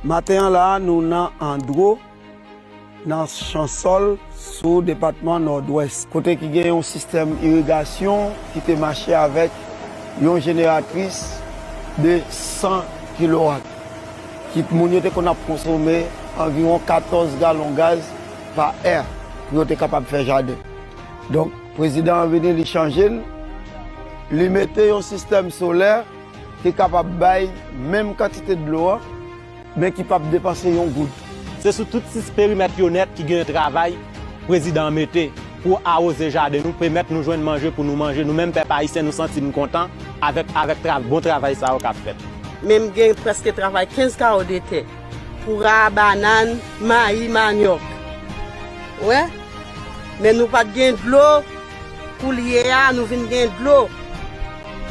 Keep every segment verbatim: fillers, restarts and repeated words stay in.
Maten an la a, nou nan Andro, nan Chansòl, sou depatman Nòdwès, kote ki gen yon sistèm irigasyon ki te mache avèk yon jeneratris de san kilowat, ki moun yo te konn ap konsome anviwon katòz galon gaz pa è pou yo te kapab fè jaden. Donk, prezidan an vini, li chanje l, li mete yon sistèm solè ki kapab bay menm kantite dlo an, men ki p ap depanse yon goud. Se sou tout sis perimèt yo nèt ki gen yon travay prezidan an mete pou awoze jaden nou, pèmèt nou jwenn manje pou nou manje. Nou menm pèp ayisyen, nou santi n kontan avèk, avèk tra-, bon travay sa yo k ap fèt. Men m gen prèske travay kenz kawo de tè, poura, banann, mayi, manyòk. Wè, men nou pa t gen dlo. Koulye a, nou vin gen dlo.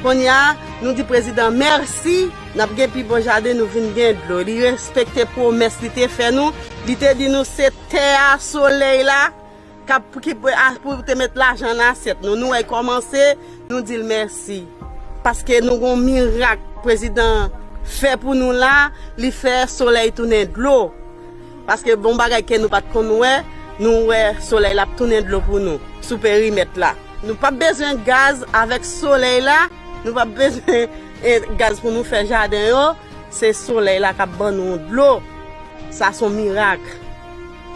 Kounye a, nou di prezidan mèsi, n ap gen pi bon jaden, nou vin gen dlo. Li respekte pwomès li te fè nou. Li te di nou se tè a, solèy la, k ap, ki, a, pou te met lajan nan asyèt nou. Nou wè l kòmanse, nou di l mèsi. Paske nou gon mirak prezidan fè pou nou la, li fè solèy tounen dlo. Paske bon bagay ke nou pa t konn wè, nou wè solèy la ap tounen dlo pou nou, sou perimèt la. Nou p ap bezwen gaz avèk solèy la, nou p ap bezwen, eh, gaz pou nou fè jaden yo, se solèy la k ap ban nou dlo. Sa se yon mirak.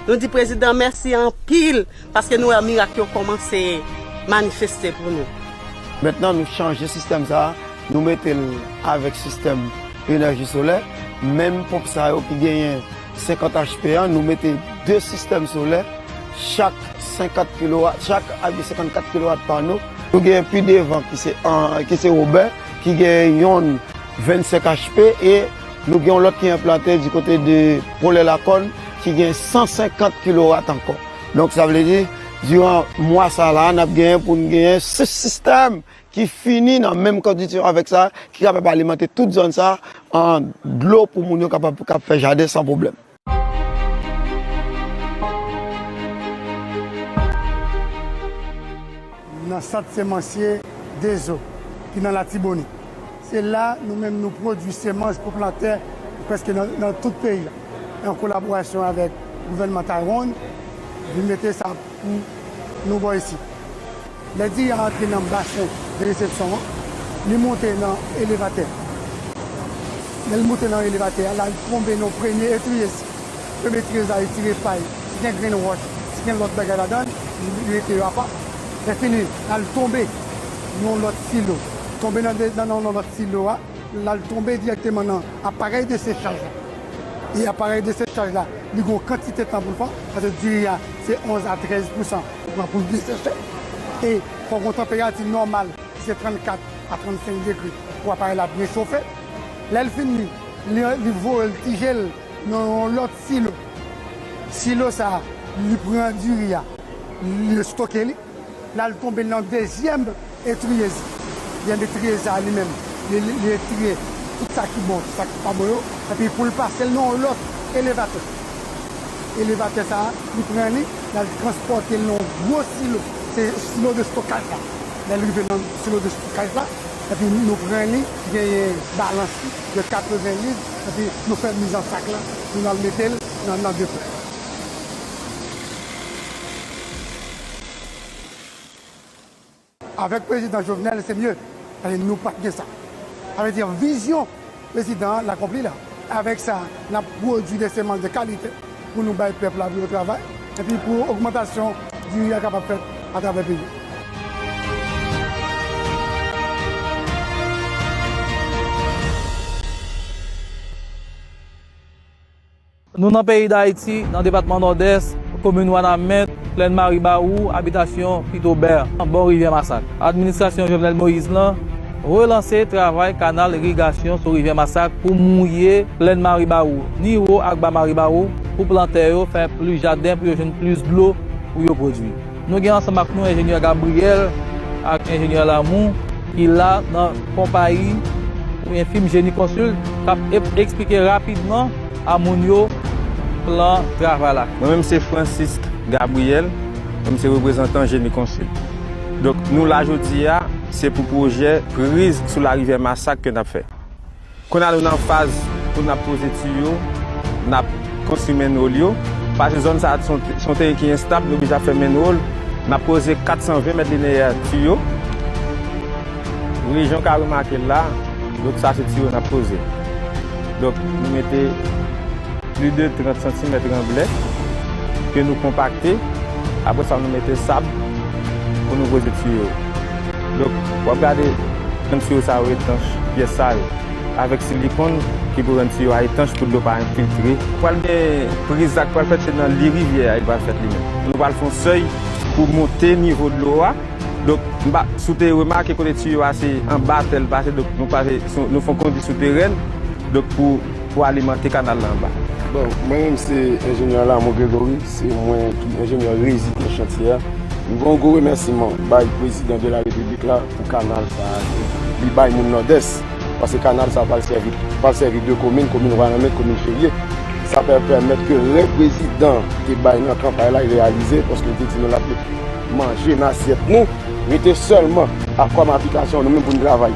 Nou di prezidan mèsi anpil, paske nou wè mirak yo kòmanse manifeste pou nou. Mentnan, nou chanje sistèm sa a, nou mete l avèk sistèm enèji solè. Menm ponp sa yo ki genyen senkant H P an, nou mete de sistèm solè, chak senkant kilowat, chak avèk senkannkat kilowat pano. Nou genyen pi devan ki se, an, ki se Wobè, ki genyen yon vennsenk H P, e nou gen yon lòt ki enplante di kote de Pwolè Lakòn, ki gen san senkant kilowat ankò. Donk, sa vle di, diran mwa sa la, n ap genyen pou n genyen sis sistèm ki fini nan menm kondisyon avèk sa, ki kapab alimante tout zòn sa an dlo pou moun yo kapab, k ap fè jaden san pwoblèm. Nan sant semansye Dezo, ki nan Latibonit. Se la nou menm nou pwodui semans pou plantè prèske nan, nan tout peyi a. An kolaborasyon avèk gouvènman Taiwan, vin mete sa pou nou bò isit. Lè diri a antre nan basen de resepsyon an, li monte nan elevatè. Lè l monte nan elevatè a, l al tonbe nan premye etriyez. Premye etriyez la, li tire pay. Si gen grenn wòch, si gen lòt bagay ladan l, li rete yo apa. Lè fini, l al tonbe nan yon lòt silo. Tonbe nan de-, nan, nan, nan lòt silo a, l al tonbe dirèkteman nan aparèy de sechaj la. E aparèy de sechaj la, li gen yon kantite tan pou l fè, paske diri a, se onz a trèz pousan ou pran pou l deseche. E fò gen yon tanperati nòmal, ki se trannkat a trannsenk degre, pou aparèy la byen chofe. Lè l fini, li, li voye l tije l nan yon lòt silo. Silo sa a, li pran diri a, li stoke li. L al tonbe nan dezyèm etriyez. Dezyèm etriyez sa a li menm, li, li, li etriye tout sa ki bon, tout sa ki pa bon yo, epi pou l pase l nan yon lòt elevatè. Elevatè sa a, li pran li, l al transpòte l nan yon gwo silo. Se silo de stokaj la. Lè l rive nan silo de stokaj la, epi nou pran li, genyen balans li de katreven liv, epi nou fè mizansak la, nou al mete l nan, nan depo. Avèk prezidan Jovenel, se mye. Paske nou pa t gen sa. Sa vle di, vizyon prezidan an, l akonpli la. Avèk sa, n ap pwodui de semans de kalite pou nou bay pèp la pou yo travay, epi pou ogmantasyon diri a kapab fèt atravè peyi a. Nou nan peyi Dayiti, nan depatman Nòdès, komin Wanament, plèn Maribawou, abitasyon Pitobè, bò rivyè Masak. Administrasyon Jovenel Moïse lan relanse travay kanal irigasyon sou rivyè Masak pou mouye plèn Maribawou, ni wo ak ba Maribawou, pou plantè yo fè plis jaden, pou yo jwenn plis dlo pou yo pwodui. Nou gen ansanm ak nou enjenyè Gabriel ak enjenyè Lamour ki la nan konpayi oubyen fim Génie Consult k ap ep-, eksplike rapidman a moun yo plan travay la. Mwen menm se Francisque Gabriel, mwen se reprezantan Génie Consult. Donk nou la jodi a, se pou pwojè priz sou larivyè Masak ke n ap fè. Kounye a nou nan faz pou n ap poze tiyo, n ap konstwi manhole yo. Paske zòn sa a se yon, se yon teren ki enstab, nou oblije ap fè manhole. N ap poze kat san ven mèt lineyè tiyo. Rejon ka remake l la, donk sa se tiyo n ap poze. Donk, nou mete plis de trant santimèt ranblè ke nou konpakte. Apre sa, nou mete sab pou nou poze tiyo yo. Donk, w ap gade jan tiyo sa yo etanch, pyès sa yo, avèk silikòn ki pou rann tiyo a etanch pou dlo pa enfiltre. Pral gen priz la k pral fèt, se nan li rivyè a, li pral fèt li menm. Nou pral fè yon sèy pou monte nivo dlo a. Donk, m pa, si w te remake kote tiyo a, se anba tè l pase, donk nou pase, nou fè yon kondi souterèn, donk pou, pou alimante kanal la anba. Bon, mwen menm se enjenyè Lamour Grégory, se mwen ki enjenyè rezidan chantye a. M voye yon gwo remèsiman bay prezidan de la repiblik la pou kanal sa a ke li bay moun Nòdès, paske kanal sa a pral sèvi, pral sèvi de komin, komin Wanament, komin Ferye. Sa pral pèmèt ke rèv prezidan te bay nan kanpay la, li reyalize, paske li te di nou l ap manje nan asyèt nou, rete sèlman ak kòm aplikasyon nou menm pou n travay.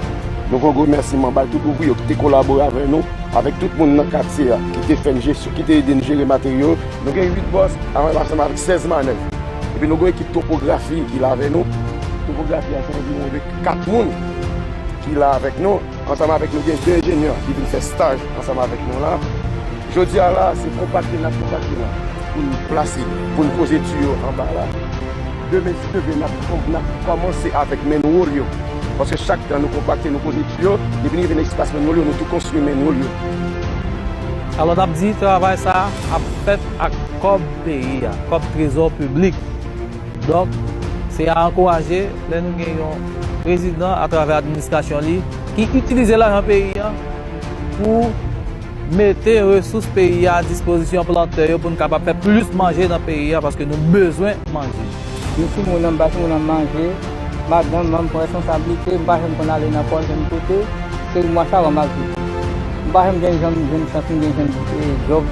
Nou voye gwo remèsiman bay tout ouvriye ki te kolabore avè nou, avèk tout moun nan katye a ki te fè n jesyon, ki te ede n jere materyo. Nou gen uit bòs, ansanm avèk sèz manèv. Epi nou gen ekip topografi ki la avè nou. Topografi a se anviwon de kat moun ki la avèk nou. Ansanm avèk nou gen de enjenyè ki vin fè staj ansanm avèk nou la. Jodi a la, se konpakte n ap konpakte la pou n plase, pou n poze tiyo anba la. Demen, si Dye vle, n ap, n ap kòmanse avèk manhole yo. Paske chak tan nou konpakte, nou poze tiyo, depi n rive nan espas manhole yo, nou tou konstwi manhole yo. Alò, n ap di, travay sa a ap fèt ak kòb peyi a, kòb trezò piblik. Donk, se a ankouraje lè nou gen yon prezidan atravè administrasyon li ki itilize lajan peyi a pou mete resous peyi a a dispozisyon plantè yo pou n kapab fè plis manje nan peyi a, paske nou bezwen manje. Yon timoun anba, timoun ap manje, madanm mwen pran responsablite, m pa janm konn ale nan pòl, janm kote, se mwa sa a m ap viv. M pa janm gen, janm jwenn chans, m gen jwenn, eh, djòb,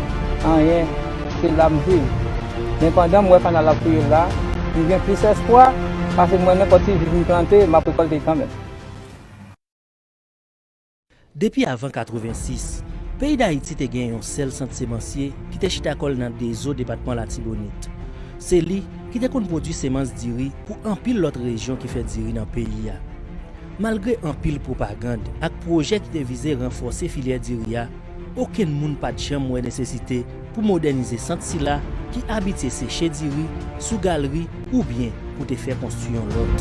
anyen, se la m viv. Men pandan m wè kanal la ap touye la, m gen plis espwa, paske m wè nenpòt ti vi m plante, m ap rekòlte kanmenm. Depi avan katrevensis, peyi Dayiti te gen yon sèl sant semansye ki te chita kò l nan Dezo, depatman Latibonit. Se li ki te konn pwodui semans diri pou anpil lòt rejyon ki fè diri nan peyi a. Malgre anpil pwopagann ak pwojè ki te vize ranfòse filyè diri a, okenn moun pa t janm wè nesesite pou modènize sant sila ki abitye seche diri sou galri oubyen pou te fè konstwi yon lòt.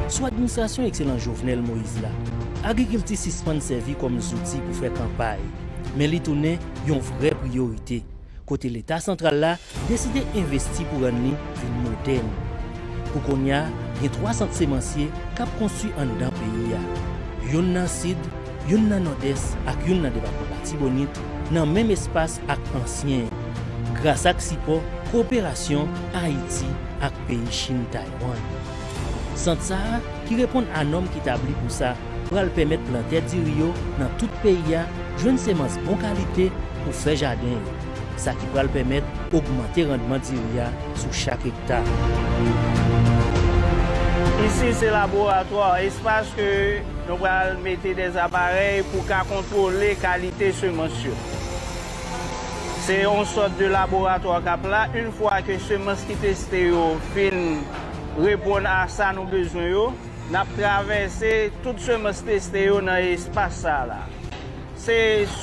Sou administrasyon Ekselan Jovenel Moïse la, agrikilti sispann sèvi kòm zouti pou fè kanpay, men li tounen yon vrè priyorite, kote Leta santral la deside envesti pou rann li vin modèn. Pou kounye a, gen twa sant semansye k ap konstwi anndan peyi a. Youn nan Sid, youn nan Nòdès ak youn nan depatman Latibonit, nan menm espas ak ansyen an, gras ak sipò kowoperasyon Ayiti ak peyi Chin Taiwan. Sant sa a, ki reponn a nòm ki tabli pou sa, pral pèmèt plantè diri yo nan tout peyi a jwenn semans bon kalite pou fè jaden yo, sa ki pral pèmèt ogmante randman diri a sou chak ekta. Isi se laboratwa, espas ke nou pral mete de aparèy pou ka kontwole kalite semans yo. Se yon sòt de laboratwa k ap la. Yon fwa ke semans ki teste yo fin reponn a sa nou bezwen yo, n ap travèse tout semans teste yo nan espas sa a la. Se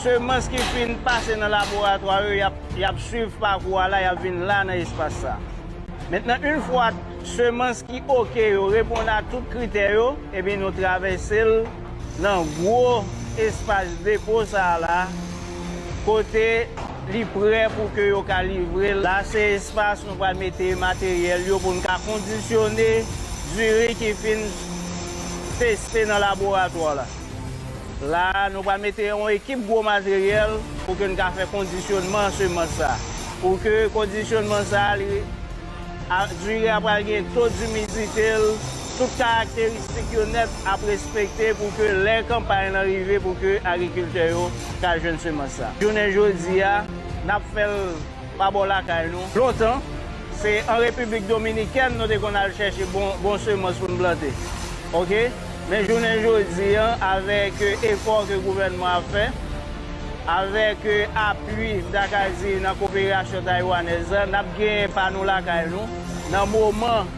semans ki fin pase nan laboratwa yo, y ap, y ap swiv pakou a la, y ap vin la nan espas sa. Mentnan, yon fwa semans ki oke yo reponn a tout kritè yo, ebyen, nou travèse l nan gwo espas depo sa a la, kote li prè pou ke yo ka livre l. La, se espas nou pral mete materyèl yo pou n ka kondisyone diri ki fin teste nan laboratwa la. La, nou pral mete yon ekip gwo materyèl pou ke n ka fè kondisyonman semans sa. Pou ke kondisyonman sa, li, a, diri a pral gen to dimidite l, tout karakteristik yo nèt ap respekte pou ke lè kanpay lan rive, pou ke agrikiltè yo ka jwenn semans sa. Jounen jodi a, n ap fè l pa bò lakay nou. Lontan, se an Repiblik Dominikèn nou te konn al chèche bon, bon semans pou n plante. Oke? Men jounen jodi an, avèk efò ke gouvènman ap fè, avèk apui m ta ka di nan koperasyon taywanèz la, n ap gen pa nou lakay nou. Nan moman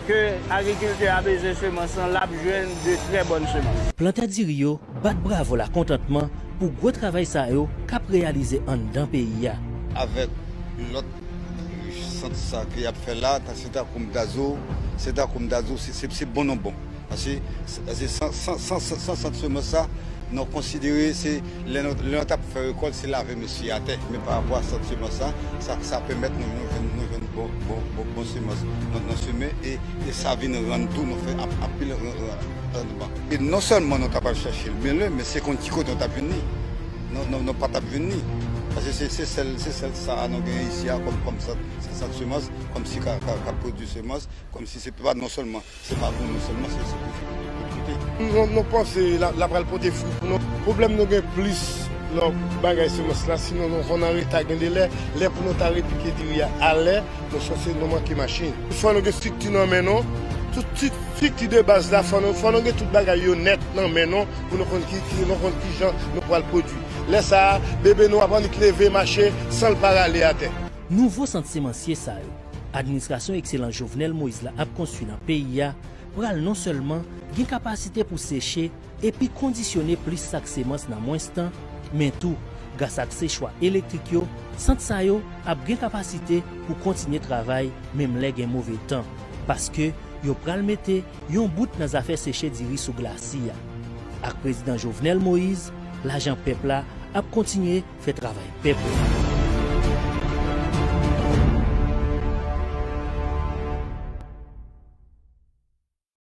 ke agrikiltè a bezwen semans lan, l ap jwenn de trè bòn semans. Plantè diri yo bat bravo lakontantman pou gwo travay sa yo k ap reyalize anndan peyi a. Avèk lòt sant sa ke y ap fè la, se tankou m ta di w, se tankou m ta di w, se bon non bon. Paske san sant semans sa, nou konsidere se lè nou t ap fè rekòlt, se lave mesye atè. Men pa rapò a sant semans sa, sa pèmèt nou jwenn bon semans nan semen e sa vin rann tou nou fè anpil randman. E non sèlman nou ta pral chache l, men lè, men se konn ki kote nou t ap jwenn li. Nou pa t ap jwenn li. Paske se sèl sa a nou genyen isi a kòm sant semans, kòmsi ka pwodui semans, kòmsi se pa non sèlman Se pa pou nou sèlman, se pou tout kote. Nou panse l ap pral pote fwi pou nou. Pwoblèm nou gen plis nan bagay semans la, sinon nou konn an reta gen de lè, lè pou nou ta repike diri a alè, nou sanse nou manke machin. Fò nou gen estrikti nan men nou, tout estrikti de baz la, fò nou gen tout bagay yo nèt nan men nou pou nou konn kijan nou pral pwodui. Lè sa a, bebe nou ap annik leve mache san l pa rale atè. Nouvo sant semansyè sa yo administrasyon ekselans Jovenel Moïse la ap konstwi nan peyi a pral non sèlman gen kapasite pou seche epi kondisyone plis sak semans nan mwens tan, men tou, gras ak sechwa elektrik yo, sant sa yo ap gen kapasite pou kontinye travay menm lè gen move tan, paske yo pral mete yon bout nan zafè seche diri sou glasi a. Ak Prezidan Jovenel Moïse, lajan pèp la ap kontinye fè travay pèp la.